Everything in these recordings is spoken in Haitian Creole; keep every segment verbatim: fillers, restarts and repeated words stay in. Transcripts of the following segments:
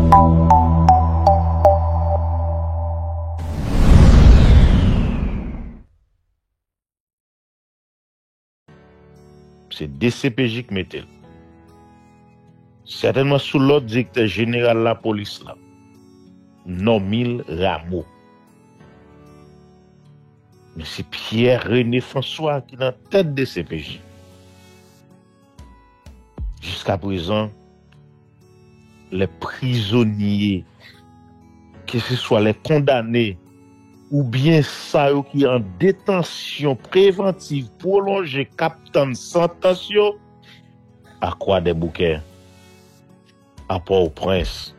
Se D C P J k mete l. Sètènman sou lòd direktè jeneral lapolis la, Normil Rameau. Men se Pierre René François ki nan tèt D C P J. Jiskaprezan, les prisonniers, ke se swa les condamnés, oubyen sa yo ki an detansyon prevantiv pwolonje k ap tann santans yo, a Kwadèboukè, a Pòtoprens,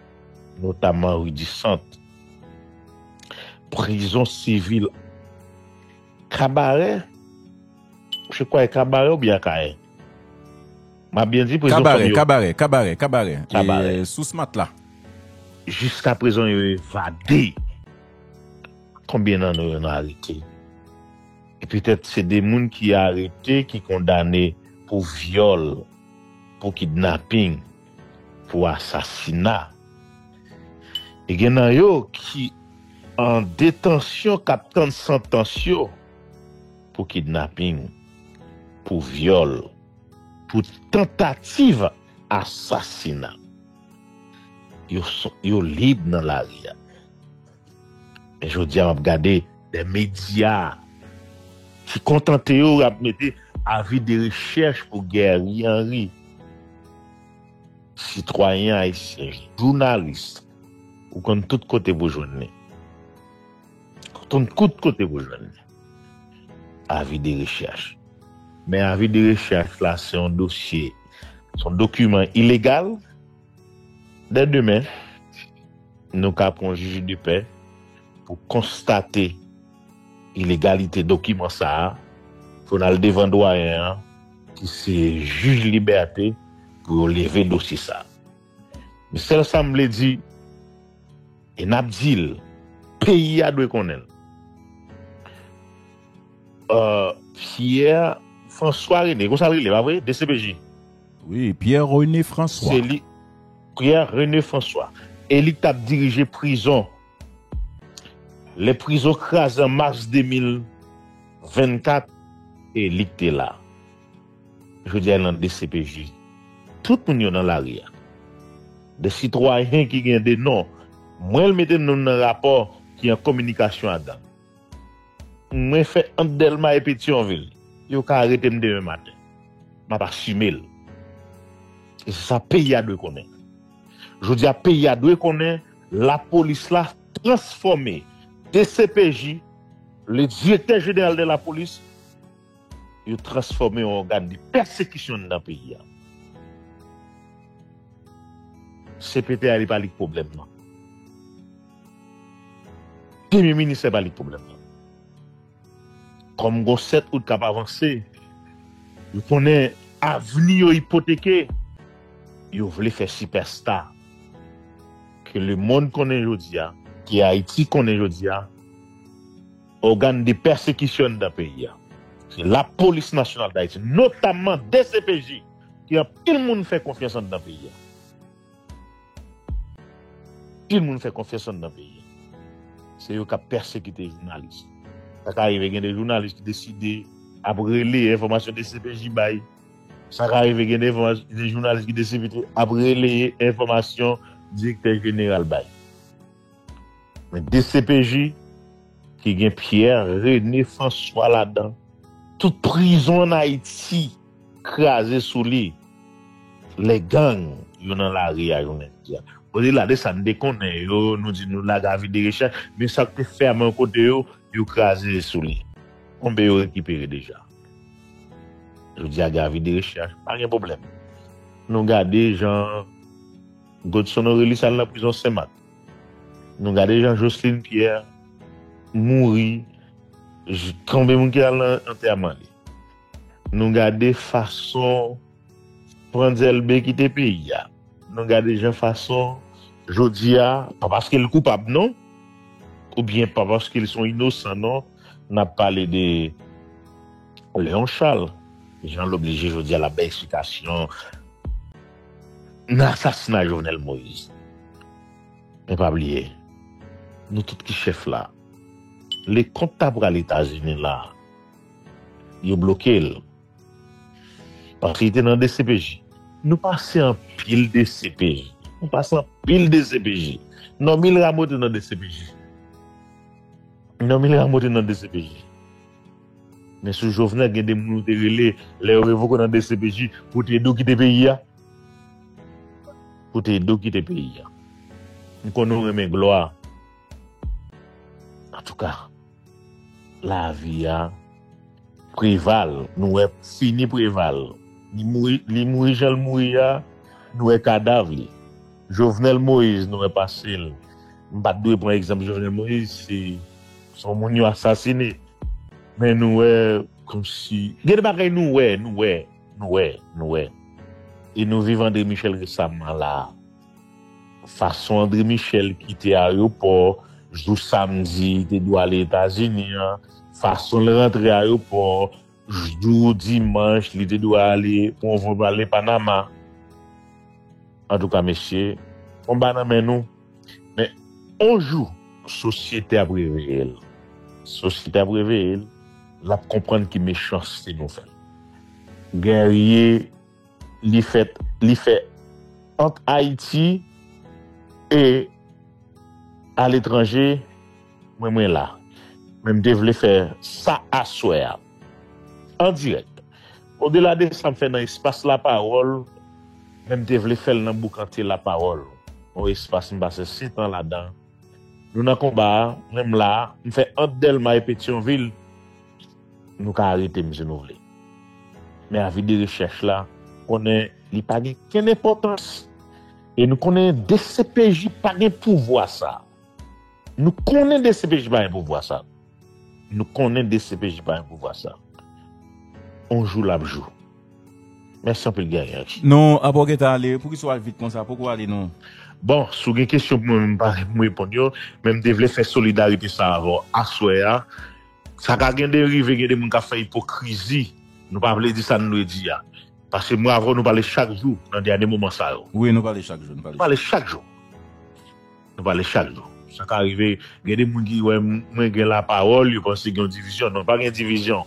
notamman Rue du Centre, prizon sivil Kabarè, je crois Kabarè oubyen Akayè. M ap byen di, prizon fanmi yo. Kabarè, Kabarè, Kabarè, Kabarè. Kabarè. E, sou Smat la. Jiskaprezan, yo evade. Konbyen nan nou yo nan arete? E petèt se de moun ki arete, ki kondane pou vyòl, pou kidnaping, pou asasina. E gen nan yo ki an detansyon, k ap tann santans yo pou kidnaping, pou vyòl, pou tantativ asasina. Yo, yo lib nan lari a. Men jodi a, m ap gade de medya ki kontante yo ap mete avi de rechèch pou Guerrier Henry. Sitwayen ayisyen, jounalis, ou konn tout kote pou jwenn li. Ou konn tout kote pou jwenn li. Avi de rechèch. Men avi de rechèch la, se yon dosye, se yon dokiman ilegal. Dè demen, nou ka pran yon jij de pè pou konstate ilegalite dokiman sa a, pou n al devan dwayen an, ki se jij Libète, pou yo leve dosye sa a. Men sèl sa m vle di, e n ap di l, peyi a dwe konnen l. Euh, Pierre François René, konsa l rele, pa vre? D C P J. Wi, Pierre René François. Se li, Pierre René François. E li k t ap dirije prizon. Lè prizon kraze an mas de mil vennkat, e li k te la. Jodi a, nan D C P J, tout moun yo nan lari a. De sitwayen ki gen de non. Mwen, l mete non m nan rapò ki an kominikasyon ak gang. Mwen fè ant Dèlma e Petyonvil. Yo ka arete m demen maten. M ap asime l. E se sa peyi a dwe konnen. Jodi a, peyi a dwe konnen lapolis la transfòme D C P J, le directeur général de la police, yo transfòme yon ògàn de pèsekisyon anndan peyi a. C P T a, li pa li k pwoblèm nan. Premye minis la pa li k pwoblèm nan. Kòm gon sèt out k ap avanse, yo konnen avni yo ipoteke, yo vle fè sipèsta. Ke lemonn konnen jodi a, ke Ayiti konnen jodi a, ògàn de pèsekisyon anndan peyi a. Se Lapolis Nasyonal d Ayiti, notamman D C P J, ke anpil moun fè konfyans anndan peyi a. Anpil moun fè konfyans anndan peyi a. Se yo k ap pèsekite jounalis. Sa ka rive gen de jounalis ki deside ap releye enfòmasyon D C P J bay. Sa ka rive gen de enfòmas-, de jounalis ki deside ap releye enfòmasyon direktè jeneral bay. Men D C P J, ki gen Pierre René François ladan, tout prizon ann Ayiti kraze sou li. Lè gang yo nan lari a jounen jodi a. Kote la de sa n te konnen yo, nou di nou lage avi de rechèch, men sa k te fèmen kote yo, yo kraze sou li. Konbe yo rekipere deja? Jodi a gen avi de rechèch, pa gen pwoblèm. Nou gade jan Godson Orélus al nan prizon Senmak. Nou gade jan Jocelyn Pierre mouri, j-, konbyen moun ki al nan antèman li. Nou gade fason Frantz Elbé kite peyi a. Nou gade jan fason jodi a, pa paske l koupab non, oubyen pa paske l se yon inosan non, n ap pale de Léon Charles, jan l oblije jodi a l ap bay eksplikasyon nan asasina Jovenel Moïse. Men pa bliye, nou tout ki chèf la. Lecomte ta pral Etazini la, yo bloke l. Paske li te nan D C P J. Nou pase anpil D C P J. Nou pase anpil D C P J. Normil Rameau te nan D C P J. Normil Rameau te nan D C P J. Men sou Jovenel, gen de moun ou te rele, lè yo revoke w nan D C P J, pou te ede w kite peyi a. Pou te ede w kite peyi a. M konnen w renmen glwa. Antouka, lavi a, Preval, nou wè fini Preval. Li mouri, li mouri jan l mouri a, nou wè kadav li. Jovenel Moïse, nou wè pase l. M pa t dwe pran egzanp Jovenel Moïse, se, se yon moun yo asasine. Men nou wè, kòmsi, gen de bagay nou wè, nou wè, nou wè, nou wè. E nou viv André Michel resaman la. Fason André Michel kite ayewopò, jou samdi, li te dwe ale Etazini an, fason l rantre ayewopò, jou dimanch, li te dwe ale, pou yon vòl ale Panama. Antouka, mesye, konba nan men nou. Men, yon jou, sosyete ap reveye l. Sosyete ap reveye l, l ap konprann ki mechanste nou fè. Guerrier, li fèt, li fè ant Ayiti e aletranje, mwen, mwen la. Men m te vle fè sa aswè a, an dirèk. Odela de sa m fè nan espas lapawòl, men m te vle fè l nan boukante lapawòl. Yon espas m pase sèt an ladan. Nou nan konba a, mwen m la, m fè ant Dèlma e Petyonvil, nou ka arete m si nou vle. Men avi de rechèch la, konnen li pa gen kenn enpòtans. E nou konnen D C P J pa gen pouvwa sa. Nou konnen D C P J pa gen pouvwa sa. Nou konnen D C P J pa gen pouvwa sa. On jou l ap jou. Mèsi anpil, Guerrier. Non, apa w gentan ale? Poukisa w al vit konsa? Poko w ale, non? Bon, si w gen kesyon pou mwen, m pa m reponn yo, men m te vle fè solidarite sa avè w aswè a. Sa ka gen de rive, gen de moun k ap fè ipokrizi. Nou pa vle di sa n dwe di a. Paske mwen avè w, nou pale chak jou nan dènye moman sa yo. Wi, nou pale chak jou, nou pale Nou pale chak jou. Nou pale chak jou. Sa ka rive, gen de moun ki wè m-, mwen gen lapawòl, yo panse gen yon divizyon. Non, pa gen divizyon.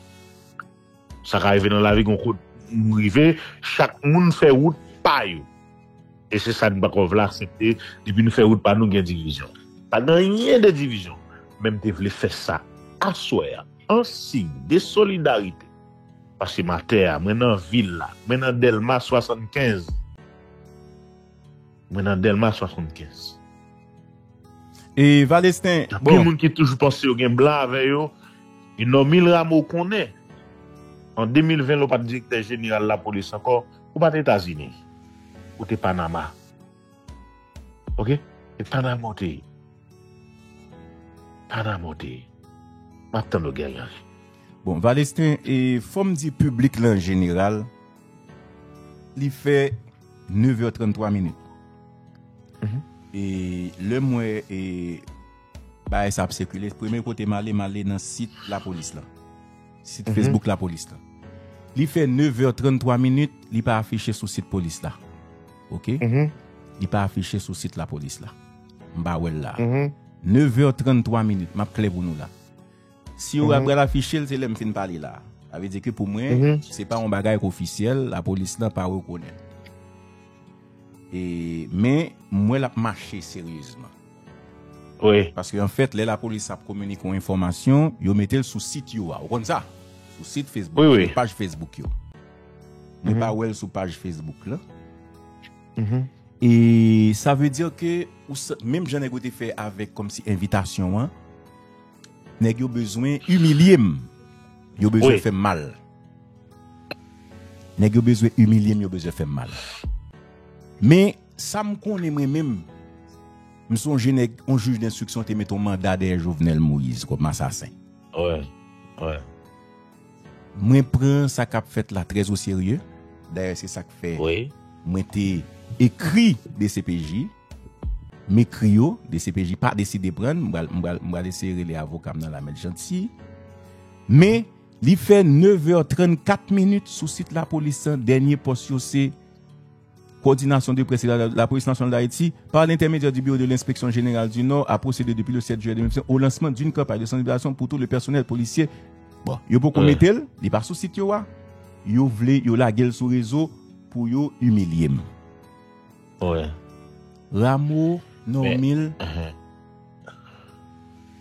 Sa ka rive nan lavi, gon kote nou rive, chak moun fè wout pa yo. E se sa n pako vle aksepte, depi nou fè wout pa nou, gen divizyon. Pa gen anyen de divizyon. Men m te vle fè sa aswè a, an siy de solidarite. Paske m atè a, mwen nan vil la, mwen nan Dèlma swasannkenz. Mwen nan Dèlma swasannkenz. E Valesten, anpil bon, moun ki toujou panse yo gen blan avè yo. E Normil Rameau konnen, an de mil ven, lè w pa t direktè jeneral lapolis ankò, ou pa t Etazini. Ou te Panama. Oke? E Panama w te ye. Panama w te ye. M ap tann ou, Guerrier. Bon, Valesten, e fò m di piblik la an jeneral, li fè nevè tranntwa minit. Mhm. E lè m wè, e, bagay sa ap sikile, premye kote m ale, m ale nan sit lapolis la. Sit Mhm. Facebook lapolis la. Li fè nevè tranntwa minit, li pa afiche sou sit polis la. Oke? Mhm. Li pa afiche sou sit lapolis la. M pa wè l la. Mhm. Nevè tranntwa minit, m ap klè pou nou la. Si yo Mhm. apral afiche l, se lè m fin pale la. Sa vle di ke pou mwen, Mhm. se pa yon bagay k ofisyèl, lapolis lan pa rekonèt. E, men, m wè l ap mache seryezman. Wi. Paske, anfèt, lè lapolis ap kominike yon enfòmasyon, yo mete l sou sit yo a. Ou konn sa? Sou sit Facebook, Wi, wi. sou paj Facebook yo. Mwen Mhm. pa wè l sou paj Facebook la. Mhm. E sa vle di ke, ou sa, menm jan nèg yo te fè avèk kòmsi envitasyon an, nèg yo bezwen imilye m. Yo bezwen Wi. fè m mal. Nèg yo bezwen imilye m, yo bezwen fè m mal. Men, sa m konnen mwen menm, m sonje nèg, yon jij denstriksyon te mete yon manda dèyè Jovenel Moïse kòm asasen. Wi, wi. Mwen pran sa k ap fèt la trè o serye. Dayè, se sa k fè Wi. mwen te ekri D C P J. M ekri yo, D C P J pa deside pran, m pral, m pral, m pral eseye rele avoka m nan la, Mèt Janti. Men, li fè nevè trannkat minit sou sit lapolis lan, dènye pòs yo se coordination de presse et la, la police nationale d'Haïti, par l'intermédiaire du bureau de l'inspection générale du Nord, a procédé depuis le sept juillet deux mille vingt-cinq au lancement d'une campagne de sensibilisation pour tout le personnel policier. Bon, yo poko Ouais. Mete l, li pa sou sit yo a. Yo vle, yo lage l sou rezo pou yo imilye m. Ouais. Rameau, Normil,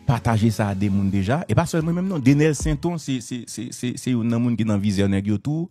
pataje sa a de moun deja. E pa sèl mwen menm non. Denel Senton, se, se, se, se, se youn nan moun ki nan vizè nèg yo tou.